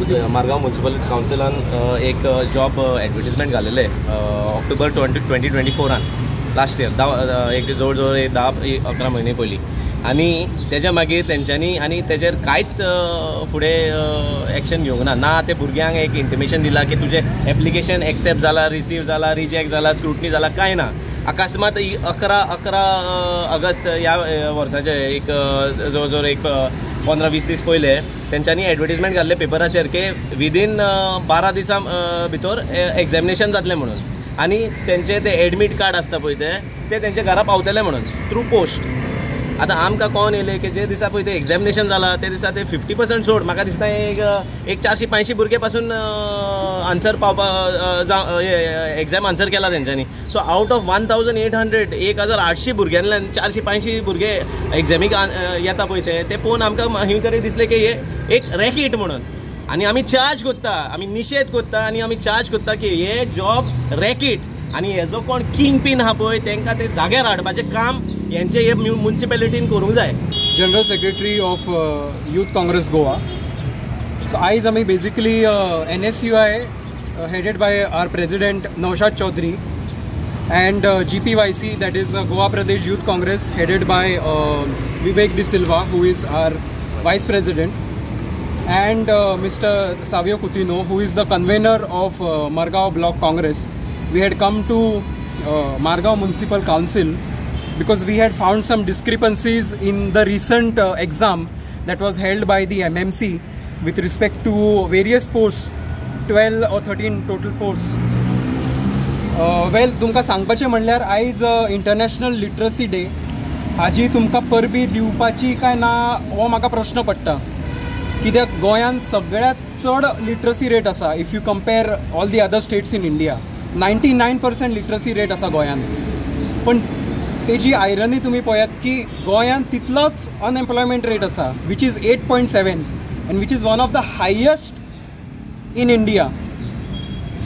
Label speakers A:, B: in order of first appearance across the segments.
A: Margao municipal कावन्सिलान एक job advertisement घालेले ऑक्टोबर 2024 लास्ट इयर, एक जवळ जवळ 10-11 म्हयने पयलीं. आनी तेज्या मागीर तेंच्यांनी आनी तेजेर कांयच फुडें एक्शन घेवंक ना. ना ते भुरग्यांक एक इंटिमेशन दिलां की तुजें एप्लिकेशन एक्सेप्ट जाला, रिसीव जाला, रिजेक्ट जाला, स्क्रुटनी जाला, कांय ना. अकस्मात 11 ऑगस्ट ह्या वर्साचे एक जवळ जवळ एक 15-20 दीस पयले तेंच्यांनी एडवर्टीजमेंट घाल्ले पेपराचेर की विदीन 12 दिसां भितर एग्जामिनेशन जातलें म्हणून, आनी तेंचे ते एडमीट कार्ड आसता पळय ते तेंच्या घरा पावतले म्हणून थ्रू पोस्ट. आतां आमकां कोण येयलें की जे दिसा पळय ते एग्जामिनेशन जाला ते दिसा ते 50% सोड, म्हाका दिसता एक 400-500 भुरगे पासून आन्सर पावपा जावं एग्जाम आन्सर केला तेंच्यांनी. सो आवट ऑफ 1800 1800 भुरग्यांतल्यान 400-500 भुरगे एग्जामीक येता पळय ते पळोवन आमकां ही तरी दिसलें की हे एक रॅकीट म्हणून. आनी आमी चार्ज करता, आमी निशेध करता आनी आमी चार्ज करता की हे जॉब रॅकीट आनी हेजो कोण किंग पीन आहा पळय तेंकां ते जाग्यार हाडपाचें काम हेंचे हे म्युनिसिपेलिटीन करूंक जाय.
B: General secretary of Youth Congress Goa. So आयज आमी basically NSUI headed by our president Naushad Chaudhary and GPYC, that is Goa Pradesh Youth Congress, headed by Vivek D'Silva, who is our vice president, and Mr. Savio Coutinho, who is the convener of Margao Block Congress. We had come to Margao Municipal Council because we had found some discrepancies in the recent exam that was held by the MMC with respect to various posts, 12 or 13 total posts. Well, तुमकां सांगपाचें म्हणल्यार आयज international literacy day, हाजी तुमकां परबी दिवपाची काय ना हो म्हाका प्रश्न पडटा. कित्याक गोंयांत सगळ्यांत चड लिटरसी रेट आसा. If you compare all the other states in India, 99% literacy rate आसा गोंयांत. पण तेजी आयरनी तुमी पळयात की गोंयांत तितलोच अनएम्प्लॉयमेंट रेट आसा, which is 8.7 and which is one of the highest in India.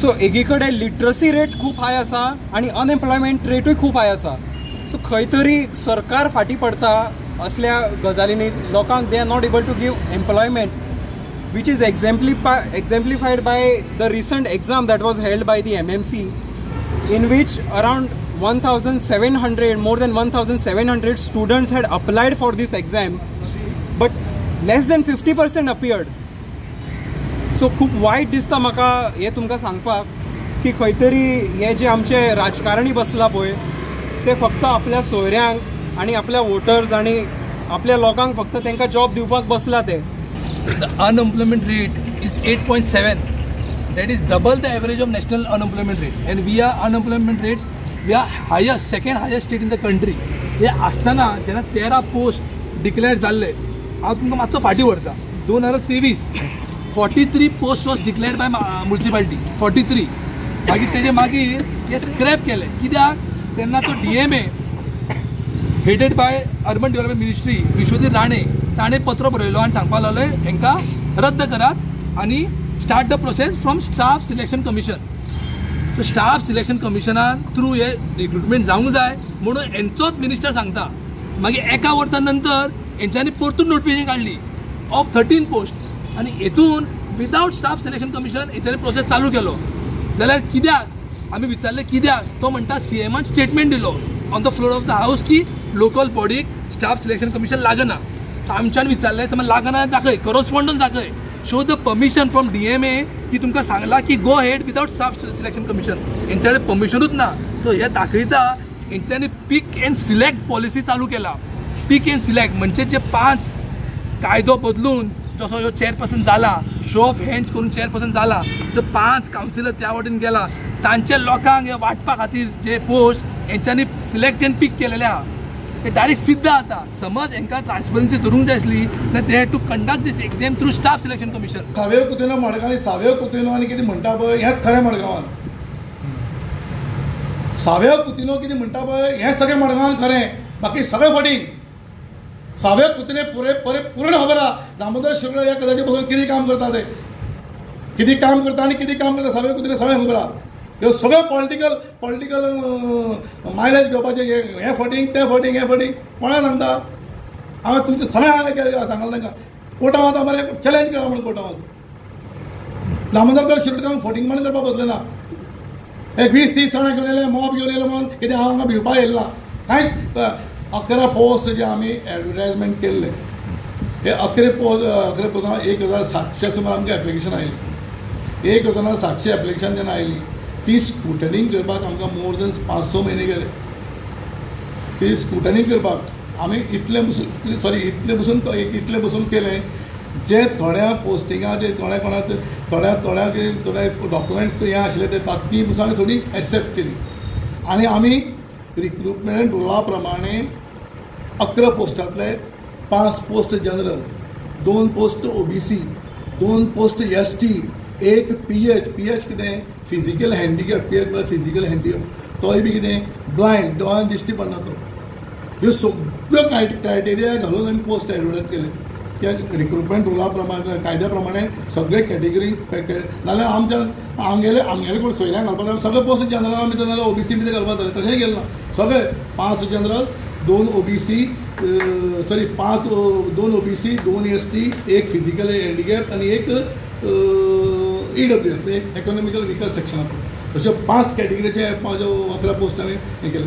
B: So एकी कडेन लिटरसी रेट खूब हाय आसा आनी अनएम्प्लॉयमेंट रेटूय खूब हाय आसा. सो खंय तरी सरकार फाटीं पडता असल्या गजालींनी. लोकांक they are not able to give employment, which is exemplified by the recent exam that was held by the MMC, in which around 1700, more than 1700 students had applied for this exam, but less than 50% appeared. So खूब वायट दिसता म्हाका हें तुमकां सांगपाक की खंय तरी हे जे आमचे राजकारणी बसला पळय ते फक्त आपल्या सोयऱ्यांक आनी आपल्या वोटर्स आनी आपल्या लोकांक फक्त तांकां जॉब दिवपाक बसला ते.
C: The unemployment rate is 8.7. That is double the average of national unemployment rate. And we are unemployment rate, we are highest, second highest state in the country. हे आसतना जेन्ना 13 पोस्ट डिक्लेअर जाल्ले, हांव तुमकां मातसो फाटीं व्हरता. 2023 43 post was declared by municipality, 43. मागीर तेजे मागीर हे स्क्रॅप केले. कित्याक तेन्ना तो DMA headed by urban development ministry Vishwajit Rane ताणें पत्र बरयलो आनी सांगपाक लागले हेंकां रद्द करात आनी start the process from staff selection commission. So staff selection कमिशनान through हे रिक्रुटमेंट जावंक जाय म्हणून हेंचोच मिनिस्टर सांगता. मागीर एका वर्सा नंतर हेंच्यांनी परतून नोटिफिकेशन काडली ऑफ 13 पोस्ट आनी हेतून विदावट स्टाफ सिलेक्शन कमिशन हेंच्यांनी प्रोसेस चालू केलो. जाल्यार कित्याक आमी विचारलें कित्याक, तो म्हणटा सीएमान स्टेटमेंट दिलो on the floor of the house की लोकल बॉडीक स्टाफ सिलेक्शन कमिशन लागना. आमच्यान विचारलें तर लागना दाखय, करस्पॉन्डन्स दाखय, show the permission from DMA की तुमकां सांगलां की go ahead without staff selection commission. हेंच्या कडेन परमिशनूच ना. तो हे दाखयता हेंच्यांनी पीक एंड सिलेक्ट पॉलिसी चालू केला. पीक एंड सिलेक्ट म्हणजे जे 5 कायदो बदलून जसो ह्यो चेअरपर्सन जाला, शो ऑफ हँड्स करून चेअरपर्सन जाला, जो 5 कावन्सिलर त्या वटेन गेला तांच्या लोकांक हे वांटपा खातीर जे पोस्ट हेंच्यांनी सिलेक्ट एंड पीक केलेले आहा ते डायरेक्ट सिद्ध जाता. समज हेंकां ट्रान्सपरन्सी धरूंक जाय आसली जाल्यार they had to conduct this exam through staff selection commission.
D: Savio Coutinho Madgaon, Savio Coutinho आनी कितें म्हणटा पळय हेंच खरें मडगांवान. सावयो कुतिन्हो कितें म्हणटा पळय हें सगळें मडगांवान खरें, बाकी सगळें फटींग. सावयो कुतिन्हो पुरण खबर आहा दामोदर शिरोडकर ह्या गजाली बसून कितें काम करता ते, कितें काम करता आनी कितें काम करता सावयो कुतिन्हो सगळें खबर आहा. ह्यो सगळ्यो पॉलिटिकल पॉलिटिकल मायलेज घेवपाचें, हें फटींग तें फटींग हें फटींग. कोणा सांगता हांवें तुमचें सगळें हांवें सांगलें तांकां कोर्टां वता मरे, चॅलेंज करा म्हणून कोर्टां वचून. दामोदर शिरोडकर फटींगपण करपाक बसले ना. एक 20-30 जाणां घेवन येयले, मॉब घेवन येयले म्हणून कितें हांव हांगा भिवपाक येयला कांयच. 11 पोस्ट जे आमी एडवर्टायजमेंट केल्ले हे 11 पोस्टां 1700 सुमार आमकां एप्लिकेशन आयली. 1700 एप्लिकेशन जेन्ना आयली ती स्क्रुटनींग करपाक आमकां मोर देन 5-6 म्हयने गेले. ती स्क्रुटनींग करपाक आमी इतले बसून सॉरी इतले बसून इतले बसून केलें. जे थोड्या पोस्टिंगाचे थोड्या कोणाक थोड्या थोड्या थोडे डॉक्युमेंट हें आशिल्ले ते ती बसून आमी थोडी एक्सेप्ट केली आनी आमी रिक्रुटमेंट रुला प्रमाणे 11 पोस्टांतले 5 post general, 2 post OBC, 2 post ST, 1 PH. PH कितें फिजिकल हँडिकॅप, पीएच म्हळ्यार फिजिकल हँडिकॅप, तोय बी कितें ब्लायंड, दोळ्यान दिश्टी पडना तो. ह्यो सगळ्यो क्रायटेरिया घालून आमी पोस्ट एडवर्टायज केले. त्या रिक्रुटमेंट रुला प्रमाणे कायद्या प्रमाणे सगळे कॅटेगरी. नाल्यार आमच्या आमगेले आमगेले कोण सोयऱ्यांक घालपाक जाय सगळे पोस्ट जनरल आमी नाल्यार ओबीसी बी घालपाक जाले, तशेंय गेलें ना. सगळे 5 general, 2 OBC, sorry 5 2 OBC, 2 ST, 1 physical handicap आनी 1 EWS म्हणजे इकॉनॉमिकल विकर सेक्शनांतलो. अश्यो 5 कॅटेगरीचे 11 पोस्ट आमी हें केले.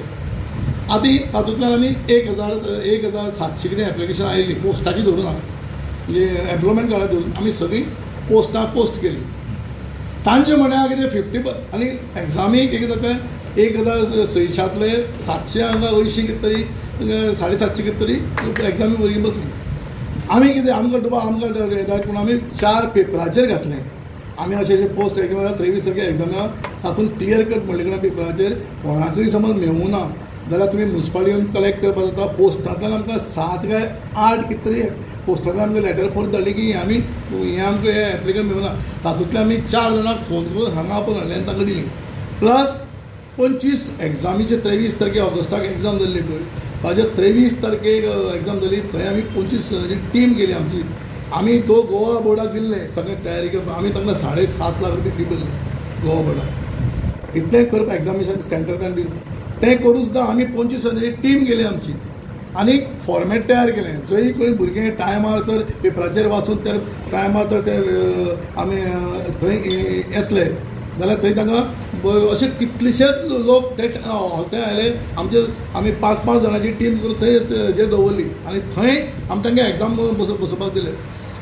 D: आतां तातूंतल्यान आमी 1700 कितें एप्लिकेशन आयिल्ली पोस्टाची धरून, म्हणजे एम्प्लॉयमेंट कार्डां धरून आमी सगळीं पोस्टां पोस्ट केली. तांचे म्हणल्यार कितें 50 आनी एग्जामीक कितें जाता 1600 700 हांगा 80 कितें तरी 750 कितें तरी एग्जामी भुरगीं बसलीं. आमी कितें आमकां डुबा आमकां येता पूण आमी 4 पेपराचेर घातलें. आमी अशें अशें पोस्ट एग्जाम 23 तारखे एग्जामा तातूंत क्लियर कट म्हणले कडेन पेपराचेर कोणाकूय समज मेळूं ना जाल्यार तुमी मुन्सिपालिटी येवन कलेक्ट करपाक जाता. पोस्टांतल्यान आमकां 7 काय 8 कितें तरी पोस्टांतल्यान आमकां लेटर परत धाडली की आमी हें आमकां हें एप्लिकंट मेळूं ना. तातूंतल्यान आमी 4 जाणांक फोन करून हांगा आपोवन हाडले आनी तांकां दिली. प्लस 25 एग्जामीचे 23 तारखे ऑगस्टाक एग्जाम जाल्ली पळय, ताजे 23 तारखेक एग्जाम जाली थंय आमी 25 जाणांची टीम गेली आमची. आमी तो गोवा बोर्डाक दिल्ले सगळें तयारी करपाक. आमी तांकां 7.5 लाख रुपया फी भरली गोवा बोर्डाक. इतलें करपाक एग्जामिनेशन सेंटर ताणें दिलें तें करून सुद्दां आमी 25 जाणांची टीम गेली आमची आनी फॉर्मेट तयार केलें. जंय खंय भुरगें टायमार तर पेपराचेर वाचून तर टायमार तर ते आमी थंय येतले जाल्यार थंय तांकां अशे कितलेशेच लोक ते थंय आयले. आमचे आमी 5-5 जाणांची टीम करून थंय जे दवरली आनी थंय आमी तांकां एग्जाम बसोवपाक दिले.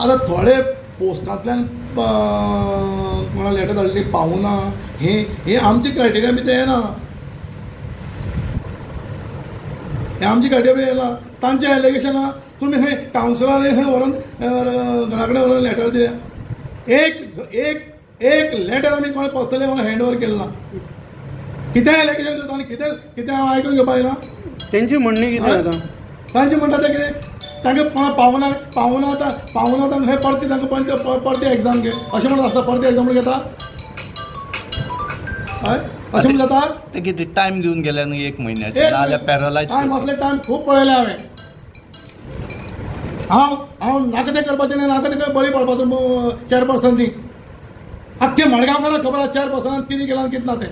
D: आतां थोडे पोस्टांतल्यान कोणा लेटर धाडली पावना हें हें आमचे क्रायटेरिया बी तें येना, हें आमचे क्रायटेरिया बी येना. तांचें एलिगेशनां तुमी खंय कावन्सिलरांनी खंय व्हरोन घरा कडेन व्हरोन लेटर दिल्या. एक एक एक लेटर आमी कोणें पर्सनली कोणें हँड ओवर केलें ना. कितें एलिगेशन करता आनी कितें कितें हांव आयकून घेवपाक येना.
E: तेंची म्हणणी कितें आतां?
D: तांचें म्हणटा तें कितें तांकां कोणा पावना पावना पावना तांकां खंय परती तांकां परती एग्जाम घे अशें म्हणून आसता. परती एग्जाम म्हणून घेता हय अशें म्हणून जाता.
F: ते कितें टायम दिवन गेले न्हू 1 म्हयन्याचे, नाजाल्यार पॅरलायज
D: टायम असले टायम खूब पळयले हांवें. हांव हांव नाका तें करपाचें न्ही, नाका तें बळी पडपाचो चेअरपर्सन ती आख्खे मडगांवकारांक खबर आसा चेअरपर्सनान कितें केलां कितें ना तें.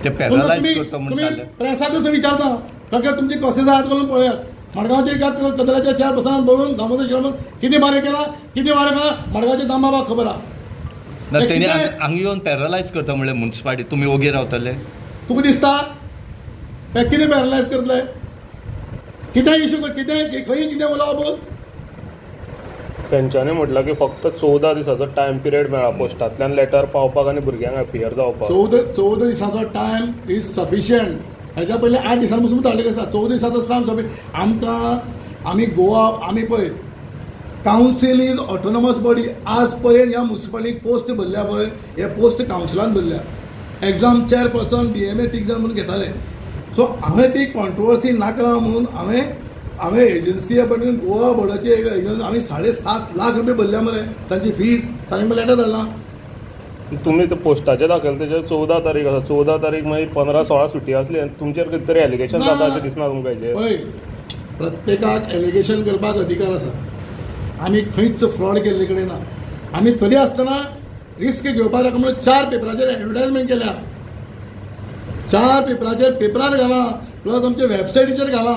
D: तुमी प्रेसाकूच विचारता सगळें तुमची प्रोसेस हात घालून पळयात. मडगांवचे कदलाच्या चेअरपर्सनान बरोवन दामोदर शिरोडकर कितें बरें केलां कितें वारें केलां मडगांवचे दामबाबाक खबर आसा.
F: तेणी हांगा येवन पॅरलायज करता म्हणलें मुन्सिपालिटी, तुमी ओगी रावतले?
D: तुका दिसता ते कितें पॅरलायज करतले? कितें इशू कितें खंय कितें उलोवप?
G: तेंच्यांनी म्हटलां की फक्त 14 दिसाचो टायम पिरियड मेळ्ळा पोस्टांतल्यान लेटर पावपाक आनी भुरग्यांक अपियर जावपाक.
D: 14 दिसाचो टायम is sufficient. हेच्या पयलीं 8 दिसां पसून धाडले आसता. 14 दिसाचो टायम सफिशियंट आमकां. आमी गोवा आमी पळय कावन्सील is autonomous body. आज पर्यंत ह्या मुन्सिपालिटीक पोस्ट भरल्या पळय, हे पोस्ट कावन्सिलान भरल्या. एक्झाम चेअरपर्सन DMA 3 जाण म्हणून घेताले. सो हांवें ती कॉन्ट्रोवर्सी नाका म्हणून हांवें हांवें एजन्सी पडून गोवा बोर्डाची आमी 7.5 लाख रुपये भरल्या मरे तांची फीज. तांणी लेटर धाडला.
G: तुमी ते पोस्टाचेर दाखयलें तेजेर 14 तारीख आसा. 14 तारीख मागीर 15-16 सुटी आसली आनी तुमचेर कितें तरी एलिगेशन जाता अशें दिसना तुमकां हेजेर?
D: पळय प्रत्येकाक एलिगेशन करपाक अधिकार आसा. आमी खंयच फ्रॉड केल्ले कडेन ना. आमी तरी आसतना रिस्क घेवपाक नाका म्हणून 4 पेपराचेर एडवर्टायजमेंट केल्या. 4 पेपराचेर पेपरार घाला, प्लस आमच्या वेबसायटीचेर घाला.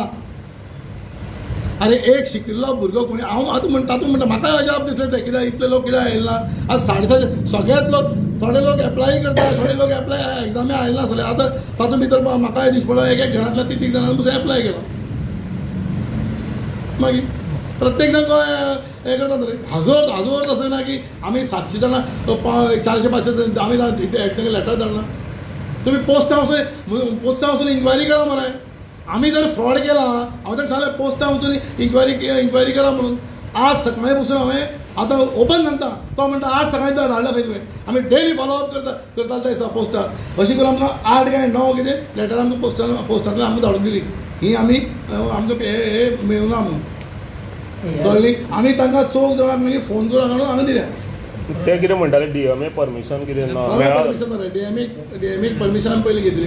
D: अरे एक शिकिल्लो भुरगो कोणी हांव आतां म्हणटा तातूंत म्हणटा म्हाका अजाप दिसलें तें कित्याक इतले लोक कित्याक आयले ना. आज 750 सगळेच लोक, थोडे लोक एप्लाय करता, थोडे लोक एप्लाय एग्जामी आयले नासले. आतां तातूंत भितर म्हाका दिस पडलो एक एक घरांतल्या 3-3 जाणांनी पसून एप्लाय केलो. मागीर प्रत्येक जाण हें करता रे. हाजो अर्थ अशें ना की आमी 700 जाणां 400-500 आमी एकट्याक लेटर धाडना. तुमी पोस्टां वचून इन्क्वायरी करा मरे. आमी जर फ्रॉड केला, हांव ताका सांगलें पोस्टां वचून इन्क्वायरी करा म्हणून. आज सकाळीं पसून हांवें आतां ओपन सांगता, तो म्हणटा आज सकाळीं धाडला खंय तुवें. आमी डेली फॉलोअप करता दिसा पोस्टार. अशें करून आमकां 8 काय 9 कितें लेटर आमकां पोस्टांतल्यान आमकां धाडून दिली. ही आमी आमकां हें मेळुना म्हणून कळ्ळी. आनी तांकां 4 जाणांक मागीर फोन करून हाडून हांगा दिल्या.
G: ते कितें म्हणटाले डीएमए परमिशन कितें ना?
D: परमिशन डीएमए परमिशन आमी पयलीं घेतली.